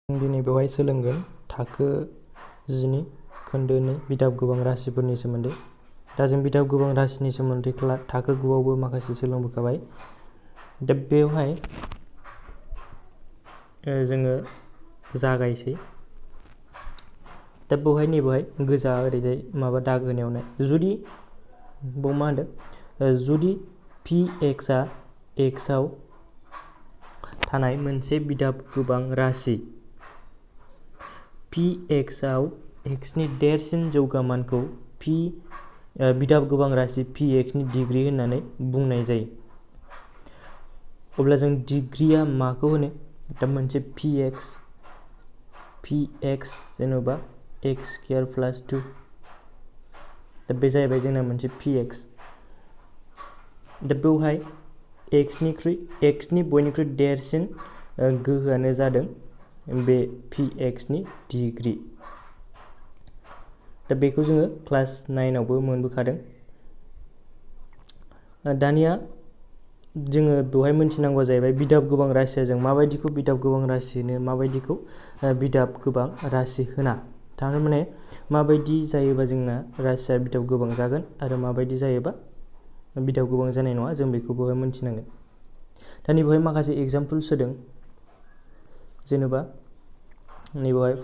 दिनै बेवहाय सोलोंगोन थाखो 10 खोन्दो 2 बिदाब गोबां राशिफोरनि सोमोन्दै। दा जों बिदाब गोबां राशिनि सोमोन्दै थाखो 9आवबो माखासे सोलोंबोखाबाय। दा बेवहाय जोङो जागायसै। दा बेवहाय नैबेवहाय गोजा ओरैजाय माबा दाग होनायावनो जुदि बाव मा होनदों जुदि px आ x आव थानाय मोनसे बिदाब गोबां राशि px आव x नि देरसिन जौगामानखौ बिदाब गोबां राशि px नि डिग्री होननानै बुंनाय जायो। अब्ला जों डिग्रीया माखौ होनो? दा मोनसे px जेनेबा x स्क्वायर प्लास 2 दा बे जाहैबाय जोंना मोनसे px। दा बेवहाय x नि बयनिख्रुइ देरसिन गोहोआनो जादों बे px नि डिग्री। दा बेखौ जोङो क्लास 9 आवबो मोनबोखादों। दानिया जोङो बेवहाय मोनथिनांगौ जाहैबाय बिदाब गोबां राशिया जों माबायदिखौ बिदाब गोबां राशि होनो, माबायदिखौ बिदाब गोबां राशि होना। थारमाने माबायदि जायोबा जोंना राशिया बिदाब गोबां जागोन आरो माबायदि जायोबा बिदाब गोबां जानाय नङा, जों बेखौ बेवहाय मोनथिनांगोन। दा नैबेवहाय माखासे एग्जाम्पल्स होदों। जेनेबा नैबेवहाय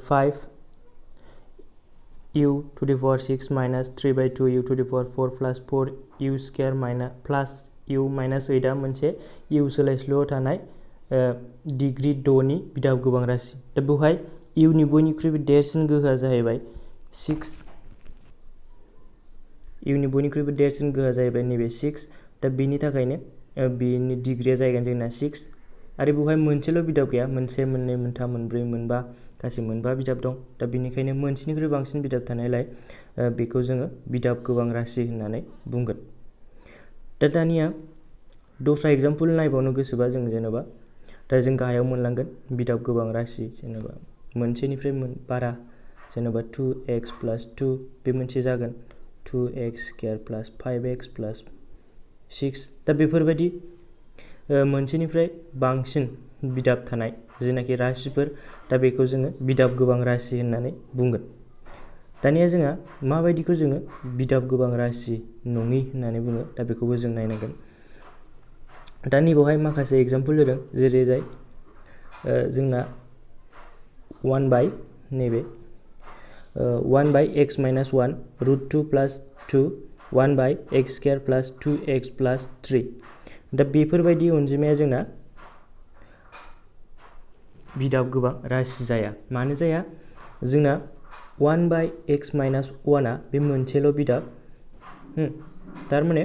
5u to the power 6 minus 3/2u to the power 4 plus 4u square plus u minus 8 आ मोनसे u सोलायस्लुआव थानाय डिग्री 6 नि बिदाब गोबां राशि। दा बेवहाय u नि बयनिख्रुइबो देरसिन गोहोआ जाहैबाय 6। u नि बयनिख्रुइबो देरसिन गोहोआ जाहैबाय नैबे 6। दा बेनि थाखायनो बेनि डिग्रीया जाहैगोन जोंना 6। आरो बेवहाय मोनसेल' बिदाब गैया, मोनसे, मोननै, मोनथाम, मोनब्रै, मोनबा, गासै मोनबा बिदाब दं। दा बेनिखायनो मोनसेनिख्रुइ बांसिन बिदाब थानायलाय बेखौ जोङो बिदाब गोबां राशि होननानै बुंगोन। दानिया दस्रा एग्जाम्पल नायबावनो गोसोबा जों जेनेबा दा जों गाहायाव मोनलांगोन बिदाब गोबां राशि जेनेबा मोनसेनिफ्राय बारा जेनेबा 2x प्लास 2 बे मोनसे जागोन 2x स्क्वायर प्लास 5x प्लास 6। दा बेफोरबायदि मोनसेनिफ्राय बांसिन बिदाब थानाय जेनाखि राशिफोर, दा बेखौ जोङो बिदाब गोबां राशि होननानै बुंगोन। दानिया जोंहा माबायदिखौ जोङो बिदाब गोबां राशि नङि होननानै बुङो, दा बेखौबो जों नायनांगोन। दा नैबेवहाय माखासे एग्जाम्पल होदों, जेरैजाय जोंना 1/x minus 1 root 2 plus 2 1/x square plus 2x plus 3। दा बेफोरबायदि अनजिमाया जोंना बिदाब गोबां राशि जाया। मानो जाया? जोंना 1/x minus 1 आ बे मोनसेल' बिदाब। थारमाने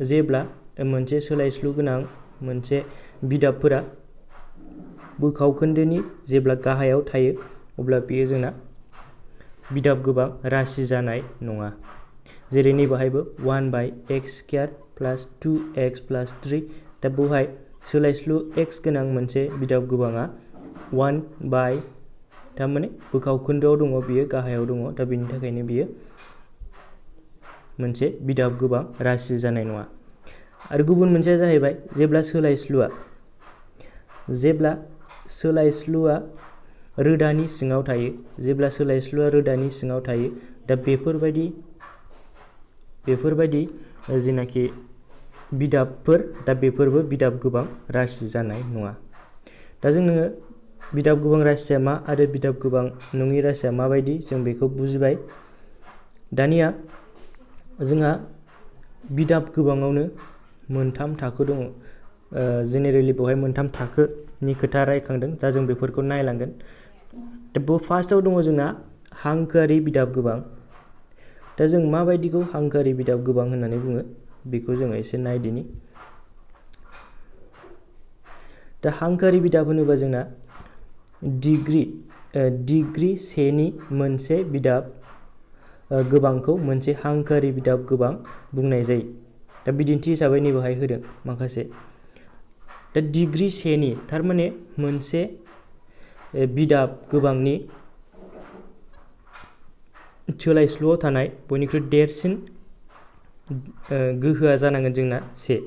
जेब्ला मोनसे सोलायस्लु गोनां मोनसे बिदाबफोरा बोखावखोन्दोनि जेब्ला गाहायाव थायो अब्ला बेयो जोंना बिदाब गोबां राशि जानाय नङा। जेरै नैबेहायबो 1/x स्क्वायर प्लास 2x प्लास 3। दा बेवहाय सोलायस्लु x गोनां मोनसे बिदाब गोबाङा 1 थारमाने बोखावखोन्दोआव दङ, बियो गाहायाव दङ। दा बेनि थाखायनो बियो मोनसे बिदाब गोबां राशि जानाय नङा। आरो गुबुन मोनसेया जाहैबाय जेब्ला सोलायस्लुआ रोदानि सिङाव थायो, दा बेफोरबायदि जेनाखि बिदाबफोर, दा बेफोरबो बिदाब गोबां राशि जानाय नङा। दा जोङो बिदाब गोबां राशिया मा आरो बिदाब गोबां नङि राशिया माबायदि, जों बेखौ बुजिबाय। दानिया जोंहा बिदाब गोबाङावनो मोनथाम थाखो दङ। जेनेरेलि बेवहाय मोनथाम थाखोनि खोथा रायखांदों। दा जों बेफोरखौ नायलांगोन। दा फार्स्टआव दङ जोंना हांखोआरि बिदाब गोबां। दा जों माबायदिखौ हांखोआरि बिदाब गोबां होननानै बुङो बेखौ जोङो एसे नायदिनि। दा हांखोआरि बिदाब होनोबा जोंना डिग्री 1 नि मोनसे बिदाब गोबांखौ मोनसे हांखोआरि बिदाब गोबां बुंनाय जायो। दा बिदिन्थि हिसाबै नैबेहाय होदों माखासे। दा डिग्री 1 नि थारमाने मोनसे बिदाब गोबांनि सोलायस्लुआव थानाय बयनिख्रुइ देरसिन गोहोआ जानांगोन जोंना 1।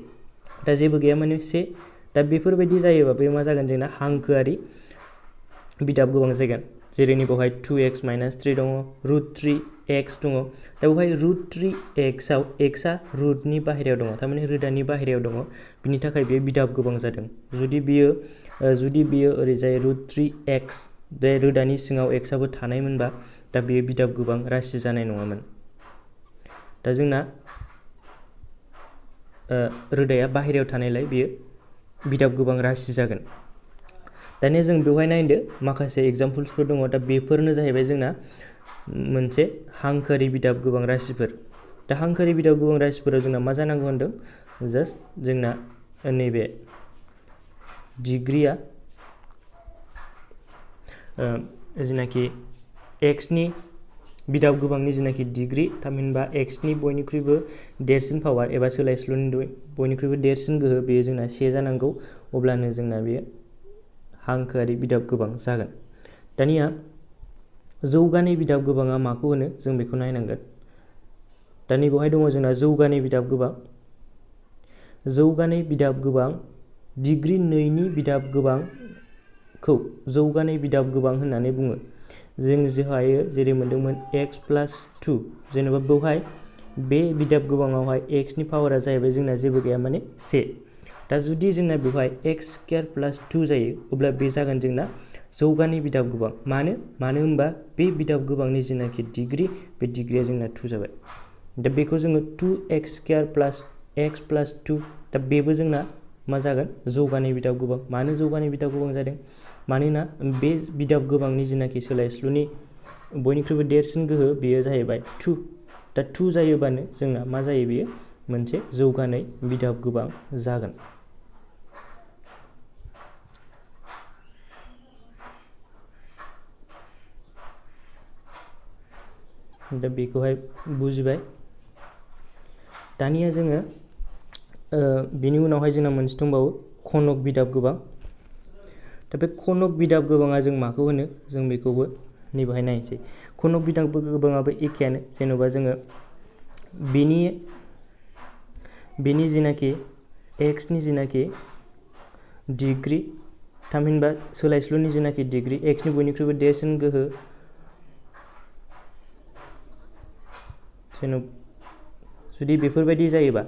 दा जेबो गैया माने 1। दा बेफोरबायदि जायोबा बे मा जागोन जोंना हांखोआरि बिदाब गोबां जागोन जेरै नैबावहाय 2x - 3 दङ √3x दङ दा बेवहाय √3x आव x आ रुटनि बाहेरायाव दङ थारमाने रोदानि बाहेरायाव दङ बिनि थाखाय बेयो बिदाब गोबां जादों जुदि बियो ओरैजाय √3x बे रोदानि सिङाव x आबो थानायमोनबा दा बेयो बिदाब गोबां राशि जानाय नङामोन दा जोंना रोदाया बाहेरायाव थानायलाय बेयो बिदाब गोबां राशि जागोन दानिया जों बेवहाय नायदो माखासे एग्जाम्पल्सफोर दङ दा बेफोरनो जाहैबाय जोंना मोनसे हांखोआरि बिदाब गोबां राशिफोर दा हांखोआरि बिदाब गोबां राशिफोराव जोंना मा जानांगौ होनदों जास्ट जोंना नैबे डिग्रीया जिनाखि x नि बिदाब गोबांनि जिनाखि डिग्री थामहिनबा x नि बयनिख्रुइबो देरसिन पावार एबा सोलायस्लुनि बयनिख्रुइबो देरसिन गोहो बेयो जोंना 1 जानांगौ अब्लानो जोंना बेयो हांखोआरि बिदाब गोबां जागोन दानिया जौगानाय बिदाब गोबाङा माखौ होनो जों बेखौ नायनांगोन दा नैबेवहाय दङ जोंना जौगानाय बिदाब गोबां डिग्री 2 नि बिदाब गोबांखौ जौगानाय बिदाब गोबां होननानै बुङो जों जोहायो जेरै मोनदोंमोन x + 2 जेनेबा बेवहाय बे बिदाब गोबाङावहाय x नि पावारा जाहैबाय जोंना जेबो गैया माने 1 दा जुदि जोंना बेवहाय x² + 2 जायो अब्ला बे जागोन जोंना जौगानाय बिदाब गोबां मानो होनबा बे बिदाब गोबांनि जिनाखि डिग्री बे डिग्रीया जोंना 2 जाबाय दा बेखौ जोङो 2x² + x + 2 दा बेबो जोंना मा जागोन जौगानाय बिदाब गोबां मानो जौगानाय बिदाब गोबां जादों मानोना बे बिदाब गोबांनि जिनाखि सोलायस्लुनि बयनिख्रुइबो देरसिन गोहो बेयो जाहैबाय 2 दा 2 जायोबानो जोंना मा जायो बेयो मोनसे जौगानाय बिदाब गोबां जागोन दा बेखौहाय बुजिबाय दानिया जोङो बिनि उनावहाय जोंना मोनसे दंबावो खनक बिदाब गोबां दा बे खनक बिदाब गोबाङा जों माखौ होनो जों बेखौबो नैबेहाय नायनोसै खनक बिदाब गोबाङाबो एखेयानो जेनेबा जोङो बेनि जिनाखि x नि जिनाखि डिग्री थामहिनबा सोलायस्लुनि जिनाखि डिग्री x नि बयनिख्रुइबो देरसिन गोहो जुदि बेफोरबायदि जायोबा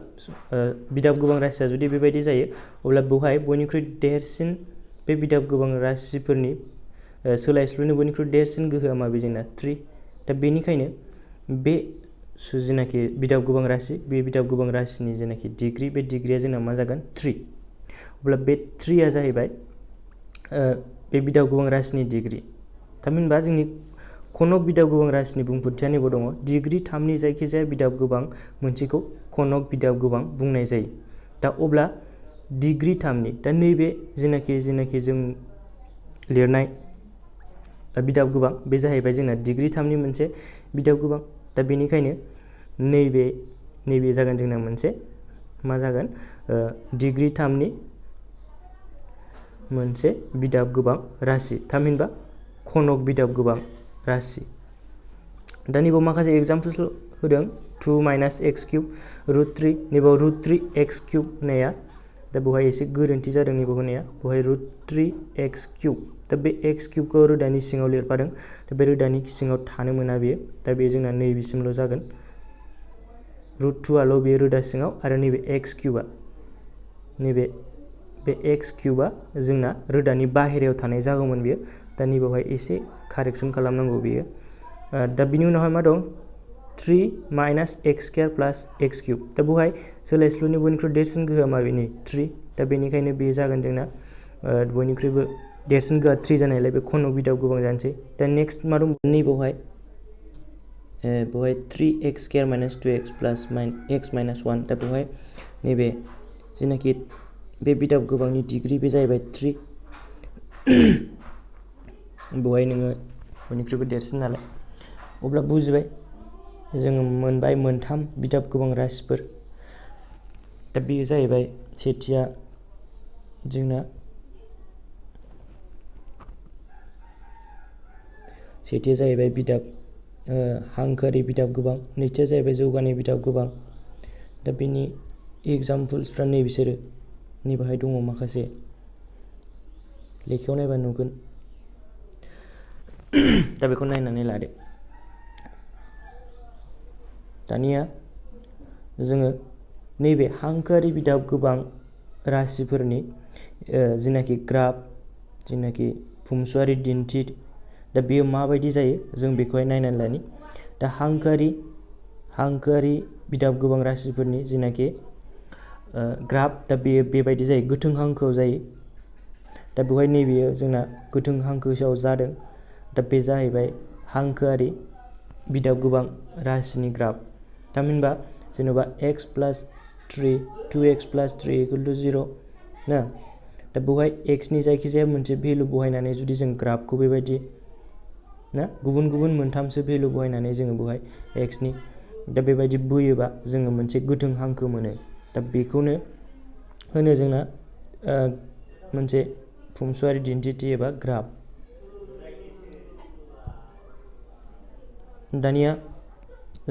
बिदाब गोबां राशिया जुदि बेबायदि जायो अब्ला बेवहाय बयनिख्रुइ देरसिन बे बिदाब गोबां राशिफोरनि सोलायस्लुनि बयनिख्रुइ देरसिन गोहोआ माबे जोंना 3 दा बेनिखायनो बे जिनाखि बिदाब गोबां राशि बे बिदाब गोबां राशिनि जिनाखि डिग्री बे डिग्रीया जोंना मा जागोन 3 अब्ला बे 3 आ जाहैबाय बे बिदाब गोबां राशिनि डिग्री थामहिनबा जोंनि खनक बिदाब गोबां राशिनि बुंफोरथिया नैबे दङ डिग्री 3 नि जायखिजाया बिदाब गोबां मोनसेखौ खनक बिदाब गोबां बुंनाय जायो दा अब्ला डिग्री 3 नि दा नैबे जिनाखि जों लिरनाय बिदाब गोबां बे जाहैबाय जोंना डिग्री 3 नि मोनसे बिदाब गोबां दा बेनिखायनो नैबे जागोन जोंना मोनसे मा जागोन डिग्री 3 नि मोनसे बिदाब गोबां राशि थामहिनबा खनक बिदाब गोबां राशि दा नैबाव माखासे एग्जाम्पल्स होदों 2 - x³ √3 नैबाव √3x³ होननाया दा बेवहाय एसे गोरोन्थि जादों नैबाव होनाया बेवहाय √3x³ दा बे x³ खौ रोदानि सिङाव लिरफादों दा बे रोदानि सिङाव थानो मोना बेयो दा बे जोंना नैबेसिमल' जागोन √2 आल' बे रोदा सिङाव आरो नैबे x³ नैबे x³ जोंना रोदानि बाहेरायाव थानाय जागौमोन बेयो दा नैबावहाय एसे कारेक्सन खालामनांगौ बेयो दा बिनि उनावहाय मा दं 3 - x² + x³ दा बेवहाय सोलायस्लुनि बयनिख्रुइ देरसिन गोहोआ माबेनि 3 दा बेनिखायनो बेयो जागोन जोंना बयनिख्रुइबो देरसिन गोहोआ 3 जानायलाय बे खनक बिदाब गोबां जानोसै दा नेक्स्ट मा दं नैबावहाय 3x² - 2x + x - 1 दा बेवहाय नैबे जिनाखि बे बिदाब गोबांनि डिग्री बे जाहैबाय 3 बेवहाय नोङो बयनिख्रुइबो देरसिन नालाय अब्ला बुजिबाय जोङो मोनबाय मोनथाम बिदाब गोबां राशिफोर दा बेयो जाहैबाय सेथिया जोंना बिदाब हांखोआरि बिदाब गोबां नैथिया जाहैबाय जौगानाय बिदाब गोबां दा बेनि एग्जाम्पल्सफ्रा नैबिसोरो नैबेहाय दङ माखासे लेखायाव नायबा नुगोन दा बेखौ नायनानै लादो। दानिया जोङो नैबे हांखोआरि बिदाब गोबां राशिफोरनि जिनाखि ग्राफ, जिनाखि भुमसुआरि दिन्थि, दा बेयो माबायदि जायो जों बेखौहाय नायनानै लानि। दा हांखोआरि बिदाब गोबां राशिफोरनि जिनाखि ग्राफ, दा बेयो बेबायदि जायो, गोथों हांखोआव जायो। दा बेवहाय नैबेयो जोंना गोथों हांखोआव जादों। दा बे जाहैबाय हांखोआरि बिदाब गोबां राशिनि ग्राफ। थामहिनबा जेनेबा x + 3 2x + 3 = 0 ना। दा बेवहाय x नि जायखिजाया मोनसे भेलु बहायनानै जुदि जों ग्राफखौ बेबायदि ना गुबुन गुबुन मोनथामसो भेलु बहायनानै जोङो बेवहाय x नि दा बेबायदि बोयोबा जोङो मोनसे गोथों हांखो मोनो। दा बेखौनो होनो जोंना मोनसे भुमसुआरि दिन्थिथि एबा ग्राफ। दानिया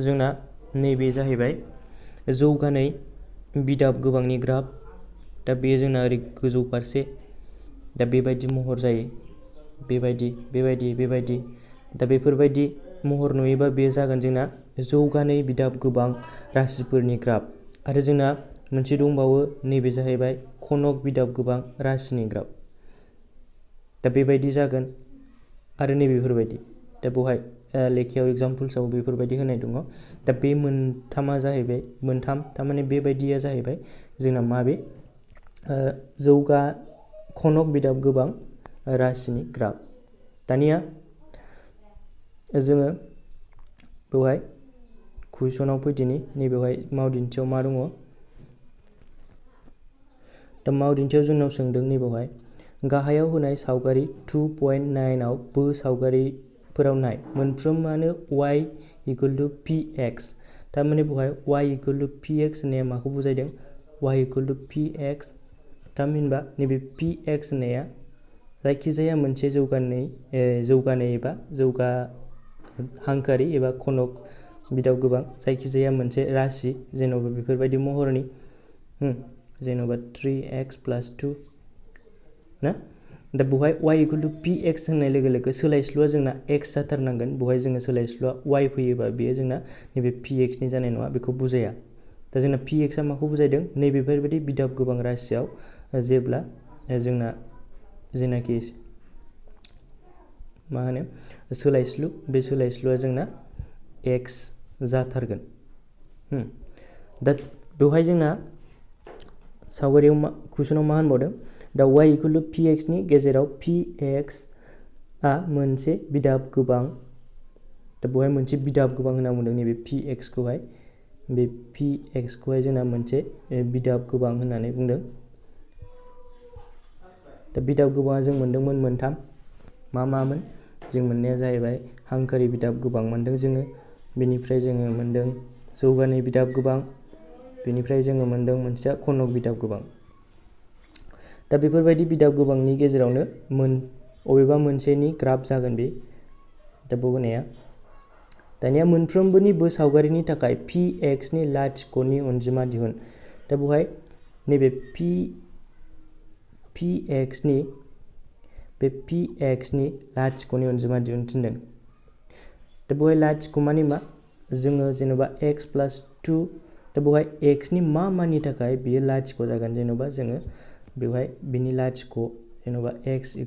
जोंना नैबे जाहैबाय जौगानाय बिदाब गोबांनि ग्राफ। दा बेयो जोंना ओरै गोजौ फारसे दा बेबायदि महर जायो, बेबायदि। दा बेफोरबायदि महर नुयोबा बेयो जागोन जोंना जौगानाय बिदाब गोबां राशिफोरनि ग्राफ। आरो जोंना मोनसे दंबावो, नैबे जाहैबाय खनक बिदाब गोबां राशिनि ग्राफ। दा बेबायदि जागोन आरो नैबेफोरबायदि। दा बेवहाय लेखायाव एग्जामपोल्सआव बेफोरबायदि होनाय दङ। दा बे मोनथामा जाहैबाय थारमाने बेबायदिया जाहैबाय जोंना माबे खनक बिदाब गोबां राशिनि ग्राफ। दानिया जोङो बेवहाय कुइसनाव फैदिनि। नैबेवहाय मावदिन्थियाव मा दङ? दा मावदिन्थियाव जोंनाव सोंदों नैबेवहाय गाहायाव होनाय सावगारि 2.9 आव बो सावगारिफोराव नाय मोनफ्रोमानो y = px। थारमाने बेवहाय y = px होननाया माखौ बुजायदों? y = px। थामहिनबा नैबे px होननाया जायखिजाया मोनसे जौगानाय एबा हांखोआरि एबा खनक बिदाब गोबां जायखिजाया मोनसे राशि, जेन'बा बेफोरबायदि महरनि जेन'बा 3x + 2 ना। दा बेवहाय y = px होननाय लोगो लोगो सोलायस्लुआ जोंना x जाथारनांगोन। बेवहाय जोङो सोलायस्लुआ y फैयोबा बेयो जोंना नैबे px नि जानाय नङा, बेखौ बुजाया। दा जोंना px आ माखौ बुजायदों? नैबेफोरबायदि बिदाब गोबां राशियाव जेब्ला जोंना जेनाखि मा होनो सोलायस्लु, बे सोलायस्लुआ जोंना x जाथारगोन। दा बेवहाय जोंना सावगारियाव कुइसनाव मा होनबावदों? दा y = px नि गेजेराव px आ मोनसे बिदाब गोबां। दा बेवहाय मोनसे बिदाब गोबां होनना बुंदों नैबे px खौहाय। बे px खौहाय जोंना मोनसे बिदाब गोबां होननानै बुंदों। दा बिदाब गोबाङा जों मोनदोंमोन मोनथाम। मामोन? जों मोननाया जाहैबाय हांखोआरि बिदाब गोबां मोनदों जोङो। बेनिफ्राय जोङो मोनदों जौगानाय बिदाब गोबां। बेनिफ्राय जोङो मोनदों मोनसेया खनक बिदाब गोबां। दा बेफोरबायदि बिदाब गोबांनि गेजेरावनो अबेबा मोनसेनि ग्राफ जागोन बे। दा बेयाव होनाया दानिया मोनफ्रोमबोनि बो सावगारिनि थाखाय px नि लाथिख'नि अनजिमा दिहुन। दा बेवहाय नैबे px नि लाथिख'नि अनजिमा दिहुननो थिनदों। दा बेवहाय लाथिख' माने मा? जोङो जेनेबा x + 2। दा बेवहाय x नि मा माननि थाखाय बियो लाथिख' जागोन? जेनेबा जोङो बेवहाय बिनि लाथिख' जेनेबा x =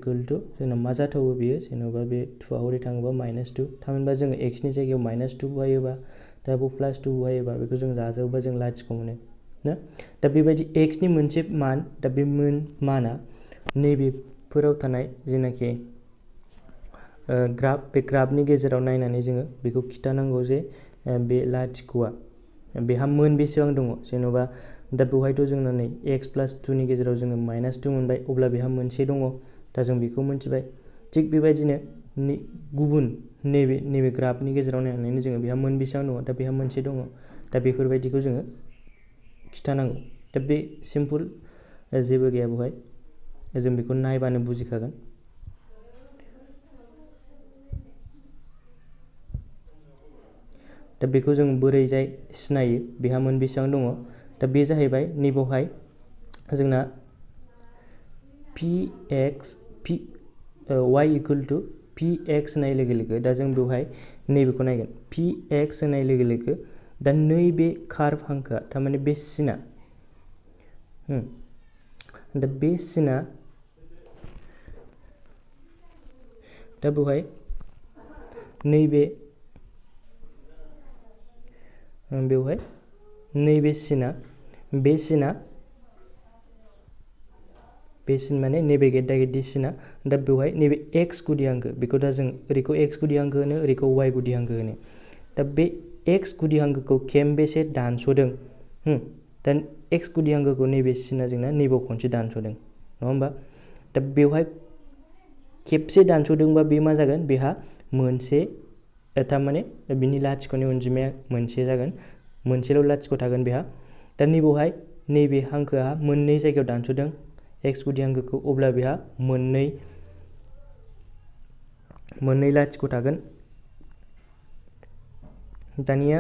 जोंना मा जाथावो बियो? जेनेबा बे 2 आ हरै थाङोबा -2। थामहिनबा जोङो x नि जायगायाव -2 बहायोबा, दा बेयाव +2 बहायोबा बेखौ जों जाजाबोबा जों लाथिख' मोनो ना। दा बेबायदि x नि मोनसे मान, दा बे माना नैबेफोराव थानाय जेनाखि ग्राफ, बे ग्राफनि गेजेराव नायनानै जोङो बेखौ खिन्थानांगौ जे बे लाथिख'आ बेहा मोन बेसेबां दङ। जेन'बा दा बेवहायथ' जोंना नै x + 2 नि गेजेराव जोङो -2 मोनबाय, अब्ला बेहा मोनसे दङ। दा जों बेखौ मिन्थिबाय। थिग बेबायदिनो गुबुन नैबे ग्राफनि गेजेराव नायनानै जोङो बेहा मोन बेसेबां दङ। दा बेहा मोनसे दङ। दा बेफोरबायदिखौ जोङो खिन्थानांगौ। दा बे सिम्पोल, जेबो गैया बेवहाय। जों बेखौ नायबानो बुजिखागोन। दा बेखौ जों बोरैजाय सिनायो बेहा मोन बेसेबां दङ? दा बे जाहैबाय नैबावहाय जोंना y = पि एक्स होनाय लोगो लोगो दा जों बेवहाय नैबेखौ नायगोन पि एक्स होनाय लोगो लोगो दा नैबे कार्भ हांखोआ थारमाने बे सिना दा बे सिना दा बेवहाय नैबे बे सिना माने नैबे गेद्दा गेद्दि सिना दा बेवहाय नैबे एक्स गुदि हांखो बेखौ दा जों ओरैखौ एक्स गुदि हांखो होनो ओरैखौ वाइ गुदि हांखो होनो दा बे एक्स गुदि हांखोखौ खेबबेसे दानस'दों दा एक्स गुदि हांखोखौ नैबे सिना जोंना नैबाव खनसे दानस'दों नङा होमबा दा बेवहाय खेबसे दानस'दोंबा बे मा जागोन बेहा मोनसे थारमाने बिनि लाथिख'नि अनजिमाया मोनसे जागोन मोनसेल' लाथिख' थागोन बेहा दा नैबावहाय नैबे हांखोआ मोननै जायगायाव दानस'दों एक्स गुदि हांखोखौ अब्ला बेहा मोननै लाथिख' थागोन दानिया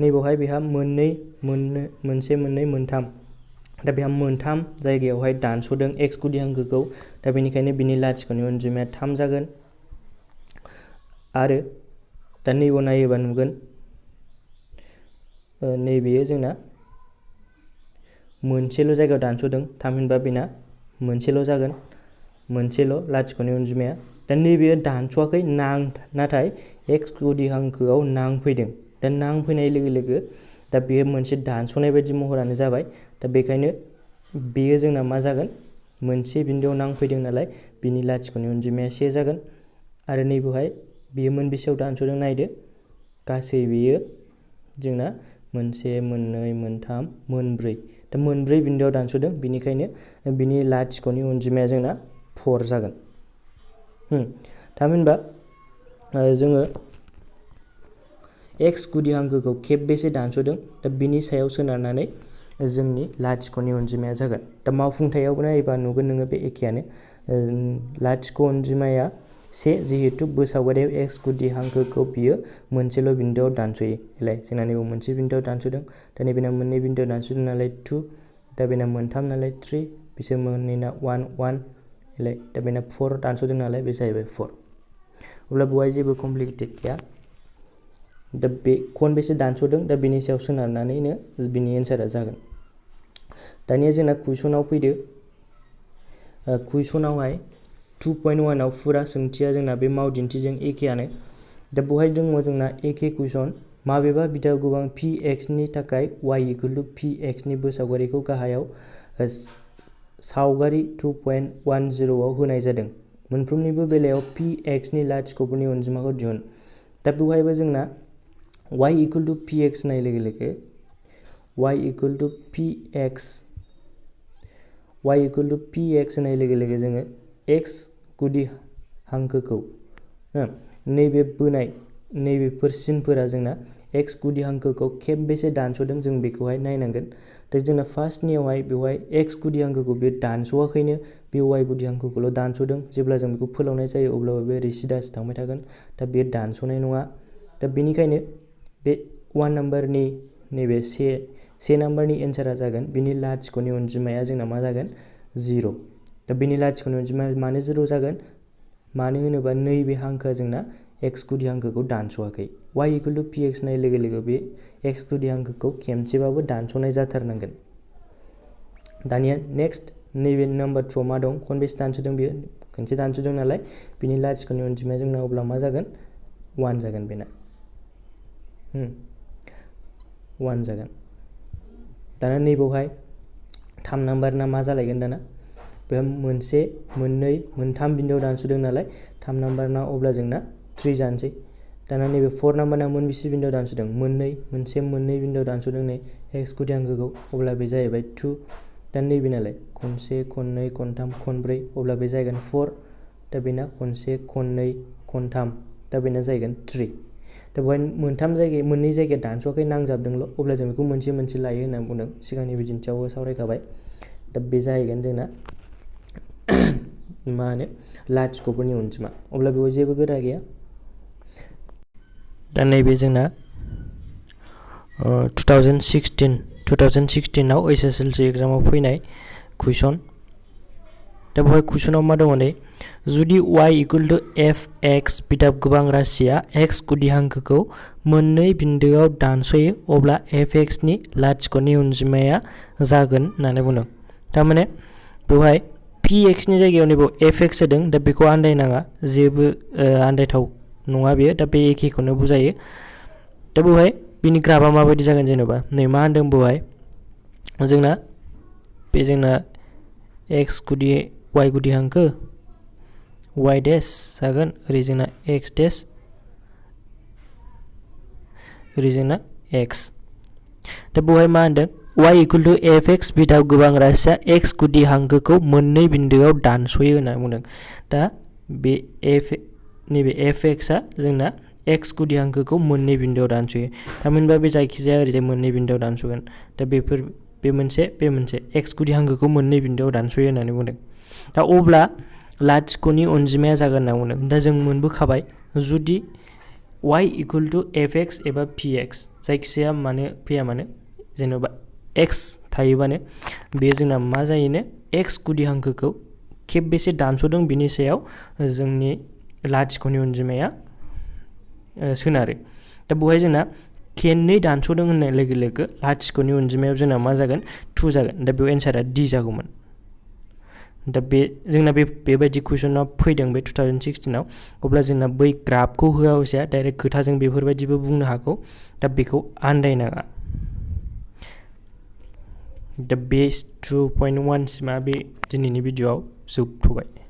नैबावहाय बेहा मोनसे मोननै मोनथाम दा बेहा मोनथाम जायगायावहाय दानस'दों एक्स गुदि हांखोखौ दा बेनिखायनो बिनि लाथिख'नि अनजिमाया 3 जागोन आरो दा नैबाव नायोबा नुगोन नैबेयो जोंना मोनसेल' जायगायाव दानस'दों थामहिनबा बेना मोनसेल' जागोन मोनसेल' लाथिख'नि अनजिमाया दा नैबेयो दानस'वाखै नाथाय एक्स गुदि हांखोआव नांफैदों दा नांफैनाय लोगो लोगो दा बेयो मोनसे दानस'नाय बायदि महरानो जाबाय दा बेखायनो बेयो जोंना मा जागोन मोनसे बिन्दोआव नांफैदों नालाय बिनि लाथिख'नि अनजिमाया 1 जागोन आरो नैबेवहाय बेयो मोनबेसेयाव दानस'दों नायदो गासै बेयो जोंना मोनसे मोननै मोनथाम मोनब्रै दा मोनब्रै बिन्दोआव दानस'दों बेनिखायनो बिनि लाथिख'नि अनजिमाया जोंना 4 जागोन थामहिनबा जोङो एक्स गुदि हांखोखौ खेबबेसे दानस'दों दा बिनि सायाव सोनारनानै जोंनि लाथिख'नि अनजिमाया जागोन दा मावफुंथायाव नायोबा नुगोन नोङो बे एखेयानो लाथिख' अनजिमाया 1 जिहेतु सावगारियाव एक्स गुदि हांखोखौ बियो मोनसेल' बिन्दोआव दानस'यो लाय जोंना नैबेयाव मोनसे बिन्दोआव दानस'दों दा नैबेना मोननै बिन्दोआव दानस'दों नालाय 2 दा बेना मोनथाम नालाय 3 बिसोर मोननैना 1 1 लाय दा बेना 4 दानस'दों नालाय बे जाहैबाय 4 अब्ला बेवहाय जेबो कमप्लिकेटेड गैया दा बे खनबेसे दानस'दों दा बेनि सायाव सोनारनानैनो बिनि एन्सारा जागोन दानिया जोंना कुइसनाव फैदो कुइसनावहाय 2.1 आव फुरा सोंथिया जोंना बे मावदिन्थिजों एखेयानो दा बेवहाय दङ जोंना एखे कुइसन माबेबा बिदा गोबां पि एक्सनि थाखाय वाइ इकुवेल टु पि एक्सनि सावगारिखौ गाहायाव सावगारि 2.10 आव होनाय जादों मोनफ्रोमनिबो बेलायाव पि एक्सनि लाथिख'फोरनि अनजिमाखौ दिहुन दा बेवहायबो जोंना वाइ इकुवेल टु पि एक्स होनाय लोगो लोगो वाइ इकुवेल टु पि एक्स होनाय लोगो लोगो जोङो एक्स गुदि हांखोखौ नैबे बोनाय नैबेफोर सिनफोरा जोंना एक्स गुदि हांखोखौ खेबबेसे दानस'दों जों बेखौहाय नायनांगोन दा जोंना फार्स्टनियावहाय बेवहाय एक्स गुदि हांखोखौ बे दानस'वाखैनो बे वाइ गुदि हांखोखौल' दानस'दों जेब्ला जों बेखौ फोलावनाय जायो अब्लाबो बे ओरै सिदासो थांबाय थागोन दा बे दानस'नाय नङा दा बेनिखायनो बे 1 नाम्बारनि नैबे से नाम्बारनि एन्सारा जागोन बिनि लाथिख'नि अनजिमाया जोंना मा जागोन 0 दा बिनि लाथिख'नि अनजिमाया मानो 0 जागोन मानो होनोबा नैबे हांखोआ जोंना एक्स गुदि हांखोखौ दानस'वाखै वाइ इकुवेल टु पि एक्स होननाय लोगो लोगो बे एक्स गुदि हांखोखौ खेमसेबाबो दानस'नाय जाथारनांगोन दानिया नेक्स्ट नैबे नाम्बार 2 मा दं खनबेसे दानस'दों बियो खनसे दानस'दों नालाय बिनि लाथिख'नि अनजिमाया जोंना अब्ला मा जागोन 1 जागोन बेना 1 जागोन दाना नैबावहाय 3 नाम्बारना मा जालायगोन दाना बे मोनसे मोननै मोनथाम बिन्दोआव दानस'दों नालाय 3 नाम्बारना अब्ला जोंना 3 जानोसै दाना नैबे 4 नाम्बारना मोनबेसे बिन्दोआव दानस'दों मोननै बिन्दोआव दानस'दों नै एक्स गुदि हांखोखौ अब्ला बे जाहैबाय 2 दा नैबे नालाय खनसे खननै खनथाम खनब्रै अब्ला बे जागोन 4 दा बेना खनसे खननै खनथाम दा बेना जागोन 3 दा बेवहाय मोननै जायगाया दानस'वाखै नांजाबदोंल' अब्ला जों बेखौ मोनसे मोनसे लायो होननानै बुंदों सिगांनि बिदिन्थियावबो सावरायखाबाय दा बे जाहैगोन जोंना मा होनो लाथिख'फोरनि अनजिमा अब्ला बेवहाय जेबो गोरा गैया दा नैबे जोंना 2016 आव एसएसएलसि एग्जामाव फैनाय कुइसन दा बेवहाय कुइसनाव मा दङ नै जुदि y इकुवेल टु fx बिदाब गोबां राशिया x गुदि हांखोखौ मोननै बिन्दोआव दानस'यो अब्ला fx नि लाथिख'नि अनजिमाया जागोन होननानै बुंदों। थारमाने बेवहाय px नि जायगायाव नैबेयाव fx होदों दा बेखौ आन्दायनाङा जेबो आन्दायथाव नङा बेयो दा बे एखेखौनो बुजायो। दा बेवहाय बिनि ग्राफआ माबायदि जागोन जेनेबा नै मा होनदों बेवहाय जोंना x गुदि y गुदि हांखो y डैश जागोन ओरै जोंना x डैश ओरै जोंना x दा बेवहाय मा होनदों y इकुवेल टु fx बिदाब गोबां राशिया x गुदि हांखोखौ मोननै बिन्दोआव दानस'यो होनना बुंदों। दा बे नैबे fx आ जोंना x गुदि हांखोखौ मोननै बिन्दोआव दानस'यो थामहिनबा बे जायखिजाया ओरैजाय मोननै बिन्दोआव दानस'गोन। दा बे मोनसे x गुदि हांखोखौ मोननै बिन्दोआव दानस'यो होननानै बुंदों। दा अब्ला लाथिख'नि अनजिमाया जागोन होनना बुंदों। दा जों मोनबोखाबाय जुदि y इकुवेल टु fx एबा px जायखिजाया मानो फैया मानो जेनेबा x थायोबानो बे जोंना मा जायोनो x गुदि हांखोखौ खेबबेसे दानस'दों बिनि सायाव जोंनि लाथिख'नि अनजिमाया सोनारो। दा बेवहाय जोंना खेननै दानस'दों होननाय लोगो लोगो लाथिख'नि अनजिमायाव जोंना मा जागोन 2 जागोन। दा बेयाव एन्सारा D जागौमोन। दा जोंना बेबायदि कुइसना फैदों बे 2016 आव अब्ला जोंना बै ग्राफखौ होआ हसिया डाइरेक्ट खोथाजों बेफोरबायदिबो बुंनो हागौ। दा बेखौ आन्दायनाङा। दा बे 2.1 सिमा बे दिनैनि भिडिअ'आव जोबथ'बाय।